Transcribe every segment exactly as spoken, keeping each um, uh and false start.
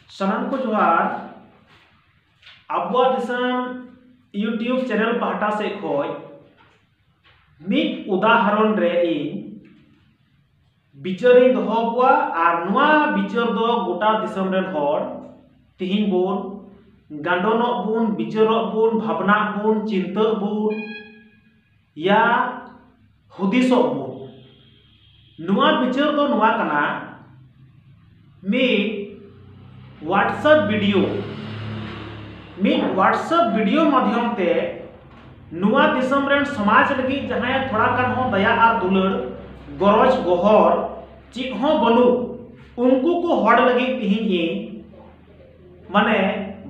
ᱥᱟᱱᱟᱢ ᱠᱚ ᱡᱚᱦᱟᱨ᱾ ᱟᱵᱚᱣᱟᱜ ᱫᱤᱥᱚᱢ YouTube ᱪᱮᱱᱮᱞ ᱯᱟᱦᱴᱟ ᱥᱮᱫ ᱠᱷᱚᱱ ᱢᱤᱫ ᱩᱫᱟᱦᱚᱨᱚᱱ ᱨᱮ ᱤᱧ ᱵᱤᱪᱟᱹᱨᱤᱧ ᱫᱚᱦᱚ ᱠᱚᱣᱟ, ᱟᱨ ᱱᱚᱣᱟ ᱵᱤᱪᱟᱹᱨ ᱫᱚ ᱜᱚᱴᱟ ᱫᱤᱥᱚᱢ ᱨᱮᱱ ᱦᱚᱲ ᱛᱤᱦᱤᱧ ᱵᱚᱱ ᱜᱟᱸᱰᱚᱱᱚᱜ ᱵᱚᱱ, ᱵᱤᱪᱟᱹᱨᱚᱜ ᱵᱚᱱ, ᱵᱷᱟᱵᱽᱱᱟᱜ ᱵᱚᱱ, ᱪᱤᱱᱛᱟᱹᱜ ᱵᱚᱱ, ᱭᱟ ᱦᱩᱫᱤᱥᱚᱜ ᱵᱚᱱ᱾ ᱱᱚᱣᱟ ᱵᱤᱪᱟᱹᱨ ᱫᱚ ᱱᱚᱣᱟ ᱠᱟᱱᱟ, ᱢᱤᱫ WhatsApp video, ᱢᱤᱫ WhatsApp video ᱢᱟᱫᱽᱫᱷᱚᱢ ᱛᱮ ᱱᱚᱣᱟ ᱫᱤᱥᱚᱢ ᱨᱮᱱ ᱥᱚᱢᱟᱡᱽ ᱞᱟᱹᱜᱤᱫ ᱡᱟᱦᱟᱸᱭ ᱛᱷᱚᱲᱟ ᱜᱟᱱ ᱦᱚᱸ ᱫᱟᱭᱟ ᱟᱨ ᱫᱩᱞᱟᱹᱲ, ᱜᱚᱨᱚᱡᱽ ᱜᱚᱦᱚᱨ ᱪᱮᱫ ᱦᱚᱸ ᱵᱟᱹᱱᱩᱜ, ᱩᱱᱠᱩ ᱠᱚ ᱦᱚᱲ ᱞᱟᱹᱜᱤᱫ ᱛᱤᱦᱤᱧ ᱤᱧ ᱢᱟᱱᱮ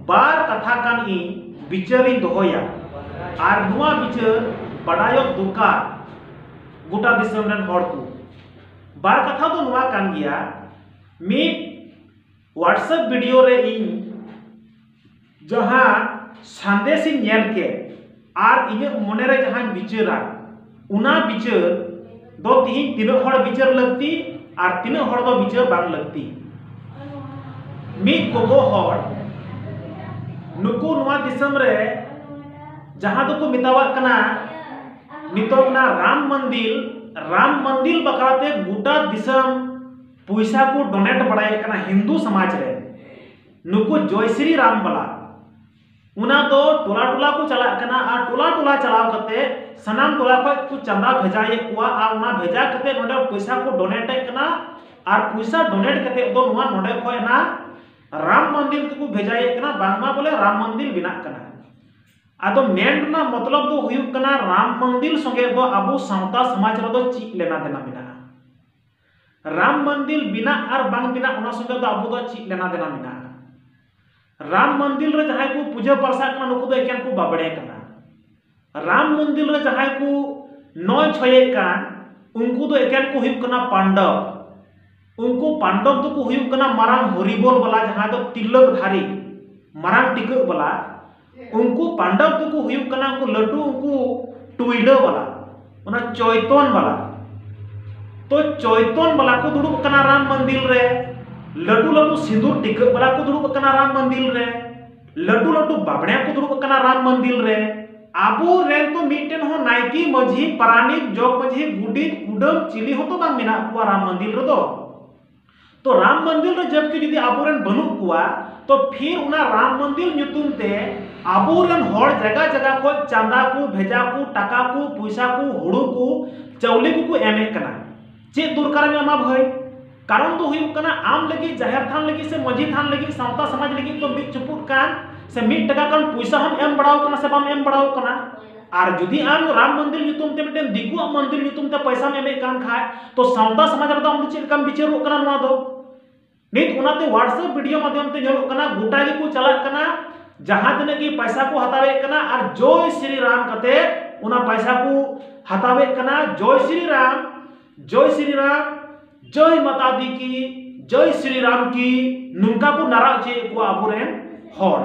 ᱵᱟᱨ ᱠᱟᱛᱷᱟ ᱜᱟᱱ ᱤᱧ ᱵᱤᱪᱟᱹᱨᱤᱧ ᱫᱚᱦᱚᱭᱟ᱾ ᱟᱨ ᱱᱚᱣᱟ ᱵᱤᱪᱟᱹᱨ ᱵᱟᱰᱟᱭᱚᱜ ᱫᱚᱨᱠᱟᱨ ᱜᱚᱴᱟ ᱫᱤᱥᱚᱢ ᱨᱮᱱ ᱦᱚᱲ ᱠᱚ᱾ ᱵᱟᱨ ᱠᱟᱛᱷᱟ ᱫᱚ ᱱᱚᱣᱟ ᱠᱟᱱ ᱜᱮᱭᱟ, ᱢᱤᱫ WhatsApp video ᱨᱮ ᱤᱧ ᱡᱟᱦᱟᱸ ᱥᱟᱸᱫᱮᱥᱤᱧ ᱧᱮᱞ ᱠᱮᱫ ᱟᱨ ᱤᱧᱟᱹᱜ ᱢᱚᱱᱮᱨᱮ ᱡᱟᱦᱟᱸᱧ ᱵᱤᱪᱟᱹᱨᱟ, ᱚᱱᱟ ᱵᱤᱪᱟᱹᱨ ᱫᱚ ᱛᱤᱦᱤᱧ ᱛᱤᱱᱟᱹᱜ ᱦᱚᱲ ᱵᱤᱪᱟᱹᱨ ᱞᱟᱹᱠᱛᱤ ᱟᱨ ᱛᱤᱱᱟᱹᱜ ᱦᱚᱲ ᱫᱚ ᱵᱤᱪᱟᱹᱨ ᱵᱟᱝ ᱞᱟᱹᱠᱛᱤ᱾ ᱢᱤᱫ ᱜᱚᱜᱚ ᱦᱚᱲ ᱱᱩᱠᱩ ᱱᱚᱣᱟ ᱫᱤᱥᱚᱢ ᱨᱮ ᱡᱟᱦᱟᱸ ᱫᱚᱠᱚ ᱢᱮᱛᱟᱣᱟᱜ ᱠᱟᱱᱟ ᱱᱤᱛᱚᱜ ᱚᱱᱟ ᱨᱟᱢ ᱢᱚᱱᱫᱤᱨ, ᱨᱟᱢ ᱢᱚᱱᱫᱤᱨ ᱵᱟᱠᱷᱨᱟᱛᱮ ᱜᱚᱴᱟ ᱫᱤᱥᱚᱢ ᱯᱚᱭᱥᱟ ᱠᱚ ᱰᱚᱱᱮᱴ ᱵᱟᱲᱟᱭᱮᱫ ᱠᱟᱱᱟ ᱦᱤᱱᱫᱩ ᱥᱚᱢᱟᱡᱽ ᱨᱮ᱾ ᱱᱩᱠᱩ ᱡᱚᱭ ᱥᱨᱤ ᱨᱟᱢ ᱵᱟᱞᱟ, ᱚᱱᱟ ᱫᱚ ᱴᱚᱞᱟ ᱴᱚᱞᱟ ᱠᱚ ᱪᱟᱞᱟᱜ ᱠᱟᱱᱟ ᱟᱨ ᱴᱚᱞᱟ ᱴᱚᱞᱟ ᱪᱟᱞᱟᱣ ᱠᱟᱛᱮ ᱥᱟᱱᱟᱢ ᱴᱚᱞᱟ ᱠᱷᱚᱱ ᱠᱚ ᱪᱟᱸᱫᱟ ᱵᱷᱮᱡᱟᱭᱮᱫ ᱠᱚᱣᱟ ᱟᱨ ᱚᱱᱟ ᱵᱷᱮᱡᱟ ᱠᱟᱛᱮ ᱱᱚᱰᱮ ᱯᱚᱭᱥᱟ ᱠᱚ ᱰᱚᱱᱮᱴ ᱮᱫ ᱠᱟᱱᱟ᱾ ᱟᱨ ᱯᱚᱭᱥᱟ ᱰᱚᱱᱮᱴ ᱠᱟᱛᱮ ᱫᱚ ᱱᱚᱣᱟ ᱱᱚᱰᱮ ᱠᱷᱚᱱ ᱚᱱᱟ ᱨᱟᱢ ᱢᱚᱱᱫᱤᱨ ᱛᱮᱠᱚ ᱵᱷᱮᱡᱟᱭᱮᱫ ᱠᱟᱱᱟ, ᱵᱟᱝᱢᱟ ᱵᱚᱞᱮ ᱨᱟᱢ ᱢᱚᱱᱫᱤᱨ ᱵᱮᱱᱟᱜ ᱠᱟᱱᱟ᱾ ᱟᱫᱚ ᱢᱮᱱ ᱨᱮᱱᱟᱜ ᱢᱚᱛᱞᱚᱵ ᱫᱚ ᱦᱩᱭᱩᱜ ᱠᱟᱱᱟ, ᱨᱟᱢ ᱢᱚᱱᱫᱤᱨ ᱥᱚᱸᱜᱮ ᱫᱚ ᱟᱵᱚ ᱥᱟᱶᱛᱟ ᱥᱚᱢᱟᱡᱽ ᱨᱮᱫᱚ ᱪᱮᱫ ᱞᱮᱱᱟ ᱫᱮᱱᱟ ᱢᱮᱱᱟᱜᱼᱟ? ᱨᱟᱢ ᱢᱚᱱᱫᱤᱨ ᱵᱮᱱᱟᱜ ᱟᱨ ᱵᱟᱝ ᱵᱮᱱᱟᱜ, ᱚᱱᱟ ᱥᱚᱸᱜᱮ ᱫᱚ ᱟᱵᱚ ᱫᱚ ᱪᱮᱫ ᱞᱮᱱᱟ ᱫᱮᱱᱟ ᱢᱮᱱᱟᱜᱼᱟ? ᱨᱟᱢ ᱢᱚᱱᱫᱤᱨ ᱨᱮ ᱡᱟᱦᱟᱸᱭ ᱠᱚ ᱯᱩᱡᱟᱹ ᱯᱟᱨᱥᱟᱜ ᱠᱟᱱᱟ, ᱱᱩᱠᱩ ᱫᱚ ᱮᱠᱮᱱ ᱠᱚ ᱵᱟᱵᱲᱮ ᱠᱟᱱᱟ᱾ ᱨᱟᱢ ᱢᱚᱱᱫᱤᱨ ᱨᱮ ᱡᱟᱦᱟᱸᱭ ᱠᱚ ᱱᱚᱭ ᱪᱷᱚᱭᱮᱫ ᱠᱟᱱ, ᱩᱱᱠᱩ ᱫᱚ ᱮᱠᱮᱱ ᱠᱚ ᱦᱩᱭᱩᱜ ᱠᱟᱱᱟ ᱯᱟᱱᱰᱚᱵ᱾ ᱩᱱᱠᱩ ᱯᱟᱱᱰᱚᱵ ᱫᱚᱠᱚ ᱦᱩᱭᱩᱜ ᱠᱟᱱᱟ ᱢᱟᱨᱟᱝ ᱦᱚᱨᱤᱵᱚᱞ ᱵᱟᱞᱟ, ᱡᱟᱦᱟᱸᱭ ᱫᱚ ᱛᱤᱞᱟᱹᱠ ᱫᱷᱟᱨᱤ, ᱢᱟᱨᱟᱝ ᱴᱤᱠᱟᱹᱜ ᱵᱟᱞᱟ᱾ ᱩᱱᱠᱩ ᱯᱟᱱᱰᱚᱵ ᱫᱚᱠᱚ ᱦᱩᱭᱩᱜ ᱠᱟᱱᱟ ᱩᱱᱠᱩ ᱞᱟᱹᱴᱩ, ᱩᱱᱠᱩ ᱴᱩᱭᱞᱟᱹ ᱵᱟᱞᱟ, ᱚᱱᱟ ᱪᱚᱭᱛᱚᱱ ᱵᱟᱞᱟ᱾ ᱛᱚ ᱪᱚᱭᱛᱚᱱ ᱵᱟᱞᱟ ᱠᱚ ᱫᱩᱲᱩᱵ ᱠᱟᱱᱟ ᱨᱟᱢ ᱢᱚᱱᱫᱤᱨ ᱨᱮ, ᱞᱟᱹᱴᱩ ᱞᱟᱹᱴᱩ ᱥᱤᱸᱫᱩᱨ ᱴᱤᱠᱟᱹᱜ ᱵᱟᱞᱟ ᱠᱚ ᱫᱩᱲᱩᱵ ᱟᱠᱟᱱᱟ ᱨᱟᱢ ᱢᱚᱱᱫᱤᱨ ᱨᱮ, ᱞᱟᱹᱴᱩ ᱞᱟᱹᱴᱩ ᱵᱟᱵᱲᱮ ᱠᱚ ᱫᱩᱲᱩᱵ ᱟᱠᱟᱱᱟ ᱨᱟᱢ ᱢᱚᱱᱫᱤᱨ ᱨᱮ᱾ ᱟᱵᱚ ᱨᱮᱱ ᱛᱚ ᱢᱤᱫᱴᱮᱱ ᱦᱚᱸ ᱱᱟᱭᱠᱮ, ᱢᱟᱹᱡᱷᱤ, ᱯᱟᱨᱟᱱᱤᱠ, ᱡᱚᱜᱽ ᱢᱟᱹᱡᱷᱤ, ᱜᱩᱰᱤᱛ, ᱠᱩᱰᱟᱹᱢ ᱪᱤᱞᱤ ᱦᱚᱸᱛᱚ ᱵᱟᱝ ᱢᱮᱱᱟᱜ ᱠᱚᱣᱟ ᱨᱟᱢ ᱢᱚᱱᱫᱤᱨ ᱨᱮᱫᱚ᱾ ᱛᱚ ᱨᱟᱢ ᱢᱚᱱᱫᱤᱨ ᱨᱮ ᱡᱚᱵᱠᱤ ᱡᱩᱫᱤ ᱟᱵᱚᱨᱮᱱ ᱵᱟᱹᱱᱩᱜ ᱠᱚᱣᱟ, ᱛᱚ ᱯᱷᱤᱨ ᱚᱱᱟ ᱨᱟᱢ ᱢᱚᱱᱫᱤᱨ ᱧᱩᱛᱩᱢ ᱛᱮ ᱟᱵᱚᱨᱮᱱ ᱦᱚᱲ ᱡᱟᱭᱜᱟ ᱡᱟᱭᱜᱟ ᱠᱷᱚᱱ ᱪᱟᱸᱫᱟ ᱠᱚ, ᱵᱷᱮᱡᱟ ᱠᱚ, ᱴᱟᱠᱟ ᱠᱚ, ᱯᱚᱭᱥᱟ ᱠᱚ, ᱦᱩᱲᱩ ᱠᱚ, ᱪᱟᱣᱞᱮ ᱠᱚᱠᱚ ᱮᱢᱮᱫ ᱠᱟᱱᱟ᱾ ᱪᱮᱫ ᱫᱚᱨᱠᱟᱨᱮᱢ ᱮᱢᱟ ᱵᱷᱟᱹᱭ? ᱠᱟᱨᱚᱱ ᱫᱚ ᱦᱩᱭᱩᱜ ᱠᱟᱱᱟ, ᱟᱢ ᱞᱟᱹᱜᱤᱫ, ᱡᱟᱦᱮᱨ ᱛᱷᱟᱱ ᱞᱟᱹᱜᱤᱫ ᱥᱮ ᱢᱟᱹᱡᱷᱤ ᱛᱷᱟᱱ ᱞᱟᱹᱜᱤᱫ, ᱥᱟᱶᱛᱟ ᱥᱚᱢᱟᱡᱽ ᱞᱟᱹᱜᱤᱫ ᱫᱚ ᱢᱤᱫ ᱪᱩᱯᱩᱫ ᱠᱟᱱ ᱥᱮ ᱢᱤᱫ ᱴᱟᱠᱟ ᱠᱟᱱ ᱯᱚᱭᱥᱟ ᱦᱚᱸᱢ ᱮᱢ ᱵᱟᱲᱟᱣ ᱠᱟᱱᱟ ᱥᱮ ᱵᱟᱢ ᱮᱢ ᱵᱟᱲᱟᱣ ᱠᱟᱱᱟ? ᱟᱨ ᱡᱩᱫᱤ ᱟᱢ ᱨᱟᱢ ᱢᱚᱱᱫᱤᱨ ᱧᱩᱛᱩᱢ ᱛᱮ ᱢᱤᱫᱴᱮᱱ ᱫᱤᱠᱩᱣᱟᱜ ᱢᱚᱱᱫᱤᱨ ᱧᱩᱛᱩᱢ ᱛᱮ ᱯᱚᱭᱥᱟᱢ ᱮᱢᱮᱫ ᱠᱟᱱ ᱠᱷᱟᱡ, ᱛᱚ ᱥᱟᱶᱛᱟ ᱥᱚᱢᱟᱡᱽ ᱨᱮᱫᱚ ᱟᱢ ᱫᱚ ᱪᱮᱫ ᱞᱮᱠᱟᱢ ᱵᱤᱪᱟᱹᱨᱚᱜ ᱠᱟᱱᱟ ᱱᱚᱣᱟ ᱫᱚ? ᱱᱤᱛ ᱚᱱᱟᱛᱮ WhatsApp ᱵᱷᱤᱰᱤᱭᱳ ᱢᱟᱫᱽᱫᱷᱚᱢ ᱛᱮ ᱧᱮᱞᱚᱜ ᱠᱟᱱᱟ, ᱜᱚᱴᱟ ᱜᱮᱠᱚ ᱪᱟᱞᱟᱜ ᱠᱟᱱᱟ, ᱡᱟᱦᱟᱸ ᱛᱤᱱᱟᱹᱜ ᱜᱮ ᱯᱚᱭᱥᱟ ᱠᱚ ᱦᱟᱛᱟᱣᱮᱫ ᱠᱟᱱᱟ ᱟᱨ ᱡᱚᱭ ᱥᱨᱤ ᱨᱟᱢ ᱠᱟᱛᱮ ᱚᱱᱟ ᱯᱚᱭᱥᱟ ᱠᱚ ᱦᱟᱛᱟᱣᱮᱫ ᱠᱟᱱᱟ᱾ ᱡᱚᱭ ᱥᱨᱤ ᱨᱟᱢ, ᱡᱚᱭ ᱥᱨᱤ ᱨᱟᱢ, ᱡᱚᱭ ᱢᱟᱛᱟ ᱫᱤ ᱠᱤ, ᱡᱚᱭ ᱥᱨᱤ ᱨᱟᱢ ᱠᱤ, ᱱᱚᱝᱠᱟ ᱠᱚ ᱱᱟᱨᱟ ᱦᱚᱪᱚᱭᱮᱫ ᱠᱚᱣᱟ ᱟᱵᱚᱨᱮᱱ ᱦᱚᱲ᱾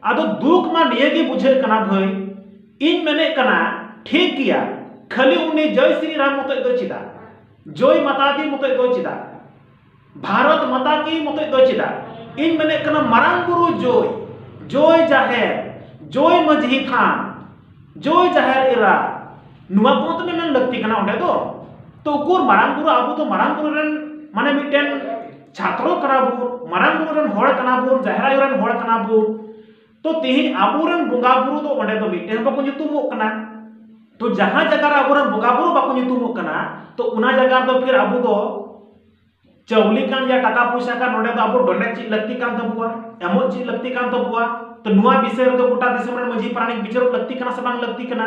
ᱟᱫᱚ ᱫᱩᱠ ᱢᱟ ᱱᱤᱭᱟᱹ ᱜᱮ ᱵᱩᱡᱷᱟᱹᱜ ᱠᱟᱱᱟ ᱵᱷᱟᱹᱭ, ᱤᱧ ᱢᱮᱱᱮᱫ ᱠᱟᱱᱟ ᱴᱷᱤᱠ ᱜᱮᱭᱟ, ᱠᱷᱟᱹᱞᱤ ᱩᱱᱤ ᱡᱚᱭ ᱥᱨᱤ ᱨᱟᱢ ᱢᱚᱛᱚᱡ ᱫᱚ ᱪᱮᱫᱟᱜ? ᱡᱚᱭ ᱢᱟᱛᱟ ᱫᱤ ᱢᱚᱛᱚᱡ ᱫᱚ ᱪᱮᱫᱟᱜ? ᱵᱷᱟᱨᱚᱛ ᱢᱟᱛᱟ ᱠᱤ ᱢᱚᱛᱚᱡ ᱫᱚ ᱪᱮᱫᱟᱜ? ᱤᱧ ᱢᱮᱱᱮᱫ ᱠᱟᱱᱟ ᱢᱟᱨᱟᱝ ᱵᱩᱨᱩ ᱡᱚᱭ, ᱡᱚᱭ ᱡᱟᱦᱮᱨ, ᱡᱚᱭ ᱢᱟᱹᱡᱷᱤ ᱛᱷᱟᱱ, ᱡᱚᱭ ᱡᱟᱦᱮᱨ ᱮᱨᱟ, ᱱᱚᱣᱟ ᱠᱚᱦᱚᱸ ᱛᱚ ᱢᱮᱢᱮᱱ ᱞᱟᱹᱠᱛᱤ ᱠᱟᱱᱟ ᱚᱸᱰᱮ ᱫᱚ᱾ ᱛᱚ ᱩᱠᱩᱨ ᱢᱟᱨᱟᱝ ᱵᱩᱨᱩ, ᱟᱵᱚ ᱫᱚ ᱢᱟᱨᱟᱝ ᱵᱩᱨᱩ ᱨᱮᱱ ᱢᱟᱱᱮ ᱢᱤᱫᱴᱮᱱ ᱪᱷᱟᱛᱨᱚ ᱠᱟᱱᱟ ᱵᱚᱱ, ᱢᱟᱨᱟᱝ ᱵᱩᱨᱩ ᱨᱮᱱ ᱦᱚᱲ ᱠᱟᱱᱟ ᱵᱚᱱ, ᱡᱟᱦᱮᱨ ᱟᱭᱳ ᱨᱮᱱ ᱦᱚᱲ ᱠᱟᱱᱟ ᱵᱚᱱ᱾ ᱛᱚ ᱛᱮᱦᱮᱧ ᱟᱵᱚᱨᱮᱱ ᱵᱚᱸᱜᱟ ᱵᱩᱨᱩ ᱫᱚ ᱚᱸᱰᱮ ᱫᱚ ᱢᱤᱫᱴᱮᱱ ᱦᱚᱸ ᱵᱟᱠᱚ ᱧᱩᱛᱩᱢᱚᱜ ᱠᱟᱱᱟ᱾ ᱛᱚ ᱡᱟᱦᱟᱸ ᱡᱟᱭᱜᱟ ᱨᱮ ᱟᱵᱚᱨᱮᱱ ᱵᱚᱸᱜᱟ ᱵᱩᱨᱩ ᱵᱟᱠᱚ ᱧᱩᱛᱩᱢᱚᱜ ᱠᱟᱱᱟ, ᱛᱚ ᱚᱱᱟ ᱡᱟᱭᱜᱟ ᱨᱮᱫᱚ ᱯᱷᱤᱨ ᱟᱵᱚ ᱫᱚ ᱪᱟᱣᱞᱮ ᱠᱟᱱ ᱭᱟ, ᱴᱟᱠᱟ ᱯᱚᱭᱥᱟ ᱠᱟᱱ, ᱱᱚᱰᱮ ᱫᱚ ᱟᱵᱚ donate ᱪᱮᱫ ᱞᱟᱹᱠᱛᱤ ᱠᱟᱱ ᱛᱟᱵᱚᱣᱟ, ᱮᱢᱚᱜ ᱪᱮᱫ ᱞᱟᱹᱠᱛᱤ ᱠᱟᱱ ᱛᱟᱵᱚᱣᱟ? ᱛᱚ ᱱᱚᱣᱟ ᱵᱤᱥᱚᱭ ᱨᱮᱫᱚ ᱜᱚᱴᱟ ᱫᱤᱥᱚᱢ ᱨᱮᱱ ᱢᱟᱹᱡᱷᱤ ᱯᱟᱨᱟᱱᱤᱠ ᱵᱤᱪᱟᱹᱨᱚᱜ ᱞᱟᱹᱠᱛᱤ ᱠᱟᱱᱟ ᱥᱮ ᱵᱟᱝ ᱞᱟᱹᱠᱛᱤ ᱠᱟᱱᱟ?